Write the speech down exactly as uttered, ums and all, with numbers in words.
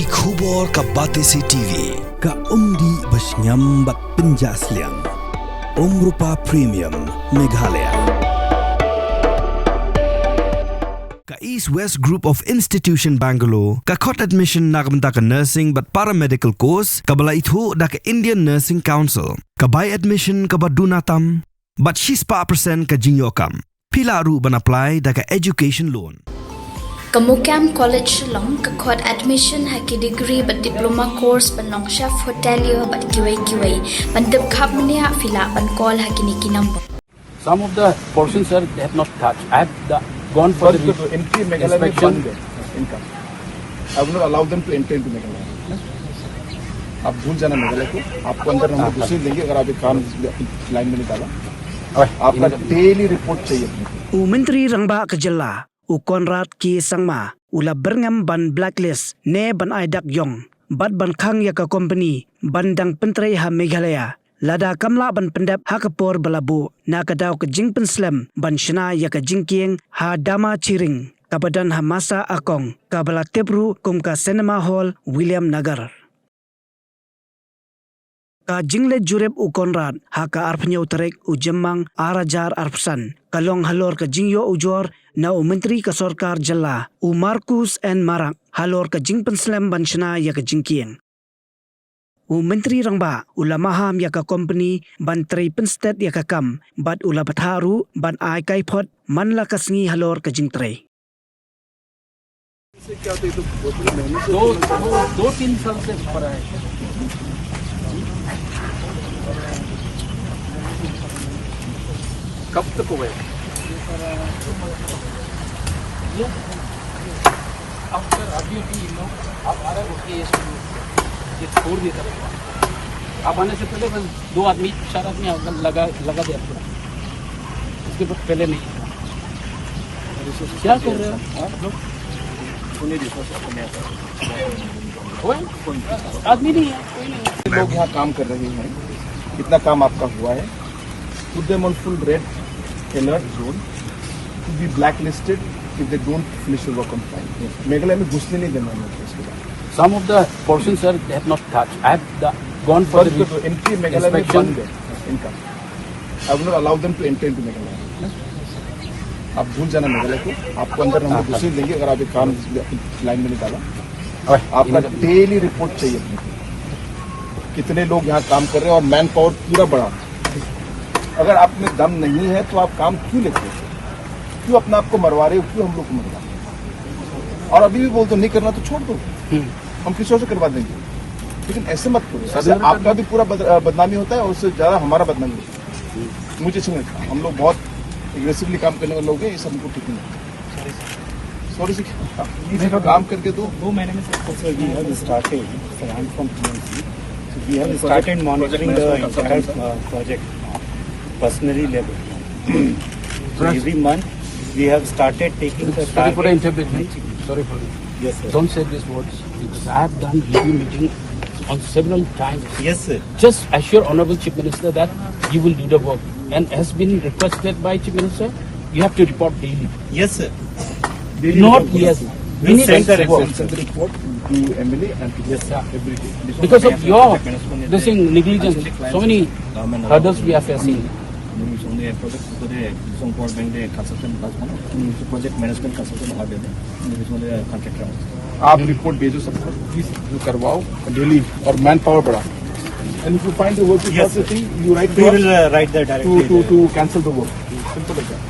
Ki khubor ka Batesi T V, ka umdih ba shngiam bad pynjah sliang. Umrupa Premium, Meghalaya. Ka East West Group of Institution Bangalore, ka khot admission na ka bynta ka nursing bad paramedical course, kaba la ithuh da ka Indian Nursing Council. Ka bai admission kaba duna tam, bad shispah percent ka jingïoh kam. Phi lah ruh ban apply da ka education loan. Ka Mukam College Shillong ka khot admission ha ki degree bad diploma course ban long chef hotelier bad kiwei kiwei. Ban tip khapbniah phi lah ban call ha kine ki number. Some of the portions, sir, they have not touched. I have the, gone for the, इनकी मेघालय में inspection बंद है इनका। I will not allow them to enter into Meghalaya। आप भूल जाना मेघालय को, आपको अंदर हम लोग घुसने नहीं देंगे अगर आप ये काम लाइन में नहीं डाला। आपका डेली रिपोर्ट चाहिए अपने को। U Myntri Rangbah ka jylla, u Conrad K Sangma, u la byrngem ban blacklist ne ban ai dak ïong bad ban khang ïa ka company ban dang pyntrei ha Meghalaya, lada kam lah ban pyndep ha ka por ba la buh, na ka daw ka jingpynslem ban shna ïa ka jingkieng ha Damachiring, kaba don ha Masa Akong, kaba la tip ruh kum ka Cinema Hall William Nagar. Ka jingleit jurip u Conrad ha ka arphew tarik u Jymmang ar hajar arphew san, ka long halor ka jingïoh ujor na u Myntri ka Sorkar Jylla, u Marcuise N Marak, halor ka jingpynslem ban shna ïa ka jingkieng. U Myntri Rangbah u la maham ïa ka company ban trei pynstet ïa ka kam, bad u la bthah ruh ban ai kaiphod man la ka sngi halor ka jingtrei. दो, दो, दो तीन साल से भरा है। कब तक हुआ है? ये, अब सर, अभी, अभी इन लोग, आप आ रहे हो, ये, ये छोड़ देता रहेगा। आप आने से पहले बस दो आदमी, चार आदमी लगा, लगा दिया पूरा। उसके बाद पहले नहीं। क्या कर रहे हो आप लोग? कोई आदमी नहीं है, कोई नहीं है। लोग यहाँ काम कर रहे हैं, कितना काम आपका हुआ है, put them on full red alert zone to be blacklisted if they don't finish the work on time। मेघालय में घुसने नहीं देना है इसके बाद। Some of the portions, sir, they have not touched। I have the, gone for the, इनकी मेघालय में inspection बंद है इनका। I will not allow them to enter into Meghalaya। आप भूल जाना मेघालय को, आपको अंदर हम लोग घुसने देंगे अगर आप ये काम लाइन में नहीं डाला। आपका डेली रिपोर्ट चाहिए अपने को। कितने लोग यहाँ काम कर रहे हैं और मैन पावर पूरा बढ़ा। अगर आप में दम नहीं है तो आप काम क्यों लेते हो? क्यों अपने आप को मरवा रहे हो? क्यों हम लोग को मरवा रहे हो? और अभी भी बोल दो, नहीं करना तो छोड़ दो, हम किसी और से करवा देंगे, लेकिन ऐसे मत करो। ऐसे आपका भी पूरा बद-, अ, बदनामी होता है और उससे ज़्यादा हमारा बदनामी होता है। मुझे अच्छा नहीं लगता। हम लोग बहुत एग्रेसिवली काम करने वाले लोग हैं, ये सब हमको ठीक नहीं लगता। सॉरी से क्या? काम करके दो। दो महीने में सब कुछ। So we have started, so I'm from P M C। So we have started monitoring the entire, uh, project, personally level। So every month we have started taking the target। Sorry for the interruption। Sorry for the Yes, sir। Don't say these words because I have done review meeting on several times। Yes, sir। Just assure Honorable Chief Minister that you will do the work and has been requested by Chief Minister, you have to report daily। Yes, sir। Not yes। We need to send the report। Send the report to M L A and to, yes, sir, every day। Because of your, this thing, negligence, so many hurdles we are facing। Project management consultant आप रिपोर्ट भेजो सबको, प्लीज, जो करवाओ डेली और मैन पावर बढ़ा। And if you find the work is not fitting, you write to us। We will, uh, write the directive to, to, to cancel the work। Simple as that।